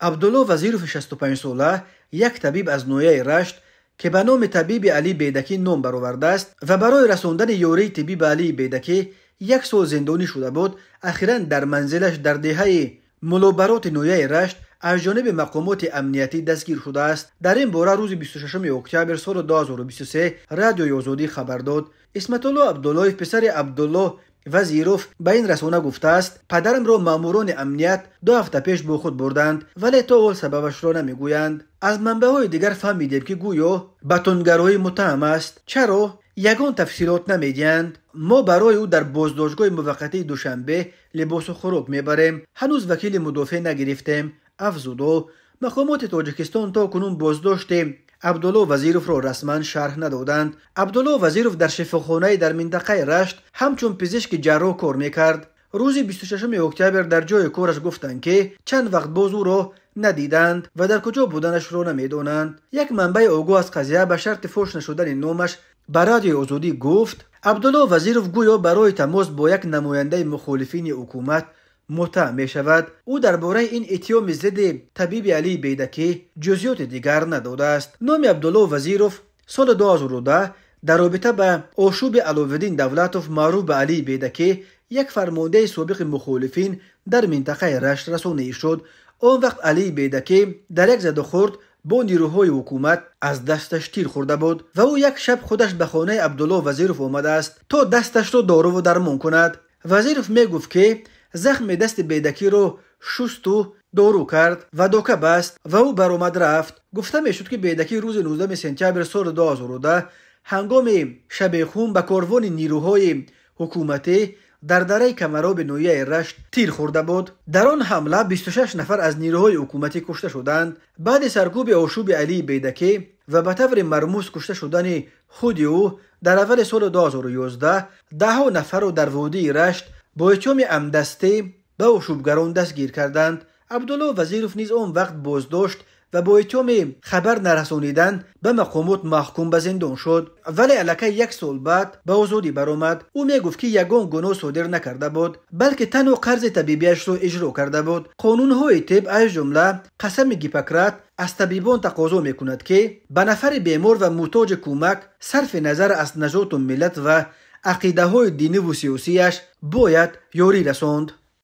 Абдулло Вазиров 65 сола, як табиб аз ноҳияи Рашт, ки ба номи табиби Алӣ Бедакӣ ном баровардааст ва барои расондани ёрии тиббӣ ба Алии Бедакӣ як сол зиндонӣ шуда буд, ахиран дар манзилаш дар деҳаи Мулобароти ноҳияи Рашт аз ҷониби мақомоти амниятӣ дастгир шудааст. Дар ин бора рӯзи 26 октябр соли 2023 Радиои Озодӣ хабар дод. Исматулло Абдуллоев, писари Абдулло Вазиров, ба ин расона гуфтааст: «Падарамро маъмурони амният 2 ҳафта пеш бо худ бурданд, вале то ҳол сабабашро намегӯянд. Аз манбаъҳои дигар фаҳмидем, ки гӯё ба тундгароӣ муттаҳам аст. Чаро, ягон тафсилот намедиҳанд. Мо барои ӯ дар боздоштгоҳи муваққатии Душанбе либосу хӯрок мебарем. Ҳанӯз вакили мудофеъ нагирифтем», афзуд ӯ. Мақомоти Тоҷикистон то кунун боздошти Абдулло Вазировро расман шарҳ надоданд. Абдулло Вазиров дар шифохонаи дар минтақаи Рашт ҳамчун пизишки ҷарроҳ кор мекард. Рӯзи 26 октябр дар ҷои кораш гуфтанд, ки чанд вақт боз ӯро надиданд ва дар куҷо буданашро намедонанд. Як манбаи огоҳ аз қазия ба шарти фош нашудани номаш ба Радиои Озодӣ гуфт, Абдулло Вазиров гӯё барои тамос бо як намояндаи мухолифини ҳукумат муттаҳам мешавад. Ӯ дар бораи ин иттиҳоми зидди табиби Алии Бедакӣ ҷузъиёти дигар надодааст. Номи Абдулло Вазиров соли 2010 дар робита ба ошӯби Аловиддин Давлатов, маъруф ба Алии Бедакӣ, як фармондеҳи собиқи мухолифин дар минтақаи Рашт, расонаӣ шуд. Он вақт Алии Бедакӣ дар як задухӯрд бо нирӯҳои ҳукумат аз дасташ тир хӯрда буд ва ӯ як шаб худаш ба хонаи Абдулло Вазиров омадааст, то дасташро доруву дармон кунад. Вазиров мегуфт, ки захми дасти Бедакиро шусту дору кард ва дока баст ва ӯ баромад рафт. Гуфта мешуд, ки Бедакӣ рӯзи 19 сентябр соли 2010 ҳангоми шабехун ба корвони нирӯҳои ҳукуматӣ дар дараи Камароби ноҳияи Рашт тир хӯрда буд. Дар он ҳамла 26 нафар аз нирӯҳои ҳукуматӣ кушта шуданд. Баъди саркӯби ошӯби Алии Бедакӣ ва ба таври мармуз кушта шудани худи ӯ дар аввали соли 2011, даҳҳо нафарро дар водии Рашт бо иттиҳоми ҳамдастӣ ба ошӯбгарон дастгир карданд. Абдулло Вазиров низ он вақт боздошт ва бо иттиҳоми хабар нарасонидан ба мақомот маҳкум ба зиндон шуд, вале аллакай як сол баъд ба озодӣ баромад. Ӯ мегуфт, ки ягон гуноҳ содир накарда буд, балки танҳо қарзи табибиашро иҷро карда буд. Қонунҳои тиб, аз ҷумла қасами Гиппократ, аз табибон тақозо мекунад, ки ба нафари бемор ва муҳтоҷи кӯмак сарфи назар аз нажоду миллат ва ақидаҳои диниву сиёсияш бояд ёрӣ расонд.